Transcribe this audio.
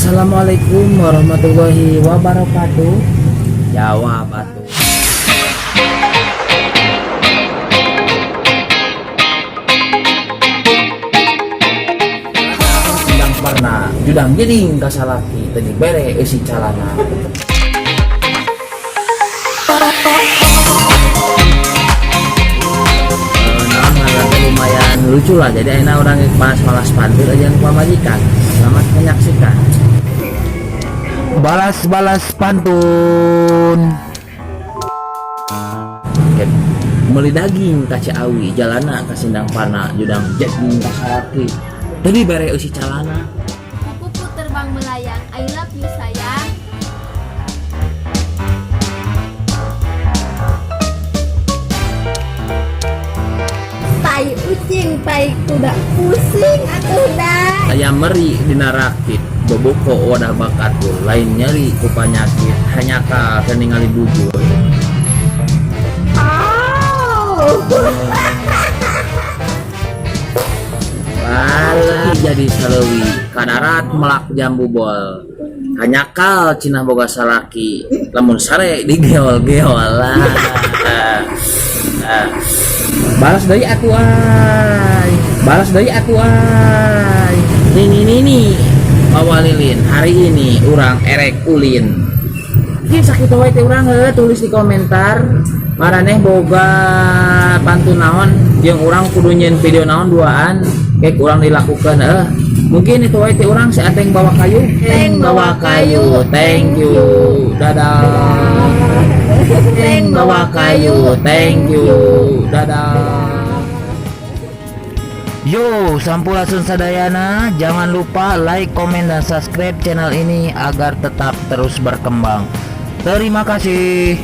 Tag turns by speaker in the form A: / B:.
A: Assalamualaikum warahmatullahi wabarakatuh. Jawab atuh. Judang pernah judang jeding ka salaki teu dibere eusi calana. Naon ngaranna teh, lumayan lucu lah. Jadi enak urang balas-balas pantun aja ku pamajikan. Selamat menyaksikan balas-balas pantun. Oke. Meuli daging ka Ciawi, jalana ka Sindang Parna, judang jeding ka salaki teu dibere eusi calana.
B: Kupu-kupu terbang melayang, I love you, sayang.
C: Tai ucing, tai kuda, pusing atuh dah.
A: Aya meri dina rakit, boboko wadah bakatul, lain nyeri ku panyakit, hanyakal keur ningali bujur.
C: Oh.
A: Lala jadi saleuwi kadarat melak jambu bol, hanyakal cenah boga salaki, lamun sare digeol-geol lah. Ah. Balas deui atuh ay, balas deui atuh ay. Nini nini bawa lilin, hari ini urang erek ulin. Mungkin sakitu wae teh urang heuh, tulis di komentar maraneh boga pantun naon jeung urang kudu nyieun video naon duaan kayak urang dilakukan. Mungkin itu wae teh urang. Si Ateng bawa kayu.
C: Teng
A: bawa kayu, thank you, dadah. Teng bawa kayu, thank you, dadah. Yo, sampurasun sadayana. Jangan lupa like, komen, dan subscribe channel ini agar tetap terus berkembang. Terima kasih.